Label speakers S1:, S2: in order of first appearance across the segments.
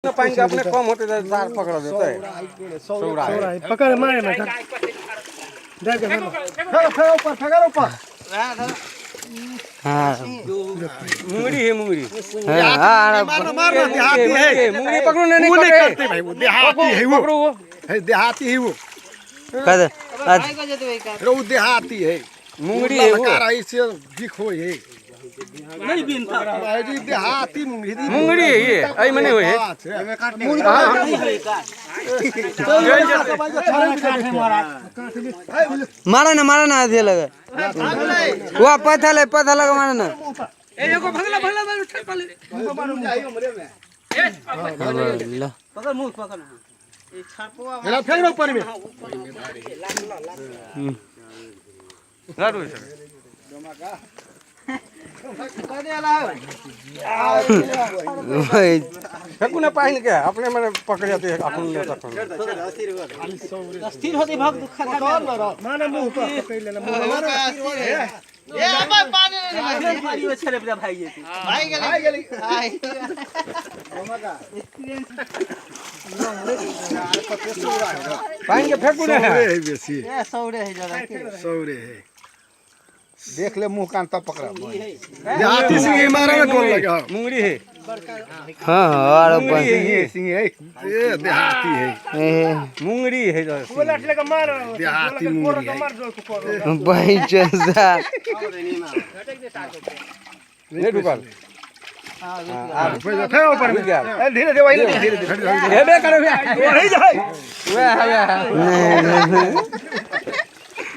S1: पानी के अपने कम होते तार पकड़ देते सौरा
S2: पकड़ मारे ना देख
S1: फेंको ऊपर, फेंको ऊपर।
S3: हाँ
S1: मुंगरी है मुंगरी।
S3: हाँ
S2: मारना मारना देहाती है
S1: मुंगरी पकड़ो। नहीं
S2: वो नहीं
S1: पकड़े।
S2: करते भाई, वो देहाती है, वो
S1: पकड़ो वो
S2: है देहाती है वो।
S3: कह दे
S2: वो देहाती है
S1: मुंगरी है वो।
S2: ललका से दिख हो है नहीं बिनता भाई जी, देहाती मुंगरी
S1: मुंगरी है ये, ऐ मने होय है।
S3: मारा ना मारा ना अधे लगे वह पत्थर है, पत्थर लगे मारा ना। लो।
S2: फेंक रहा ऊपर में।
S1: लाडू है सर।
S3: वही
S1: फेंकू ना पानी के अपने मैंने पकड़ जाते हैं अपन ने तखन। पानी के फेंकू ना।
S2: सौरे है बेसी,
S4: सौरे है ज्यादा के।
S2: सौरे है।
S5: देख ले मुंह कान तब पकड़ा।
S2: देहाती सिंह मारा ना डोल लगा।
S1: मुंगरी है।
S3: हाँ और
S1: मुंगरी है ये।
S5: सिंह है
S2: ये देहाती है,
S3: ए
S1: मुंगरी है
S2: देहाती मुंगरी है।
S3: भाई जैसा
S1: नहीं ढुकल।
S2: फेंक ऊपर में।
S5: धीरे धीरे वही धीरे धीरे
S1: हेबे करे वही जाए वह है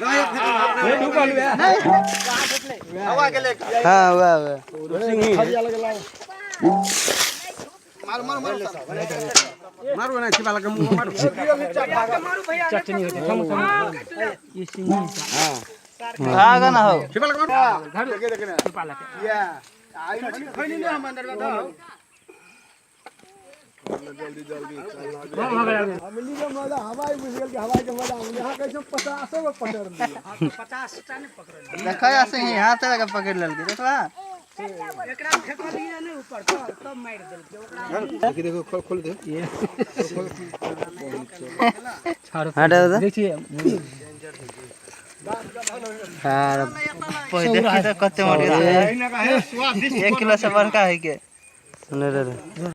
S3: नहीं नहीं
S1: नहीं ढुकल वह।
S3: हाँ वाह वाह
S1: मारो ना छिपा लगा मुंह मारो।
S4: भागा ना हो।
S1: छिपा लगा मारो।
S2: हमनी के मजा हवाई बुझ गेल कि हवाई के मजा हम यहाँ कैसे 50 गो पकड़ लिया।
S4: देखा ऐसे ही हाथ लगा पकड़ लेलकै, देखला।
S5: देखो खोल खोल दे।
S3: हटा दे हाँ।
S4: देखी तो कते मर गेल, 1 किलो से बड़का है के।
S3: सुन रे।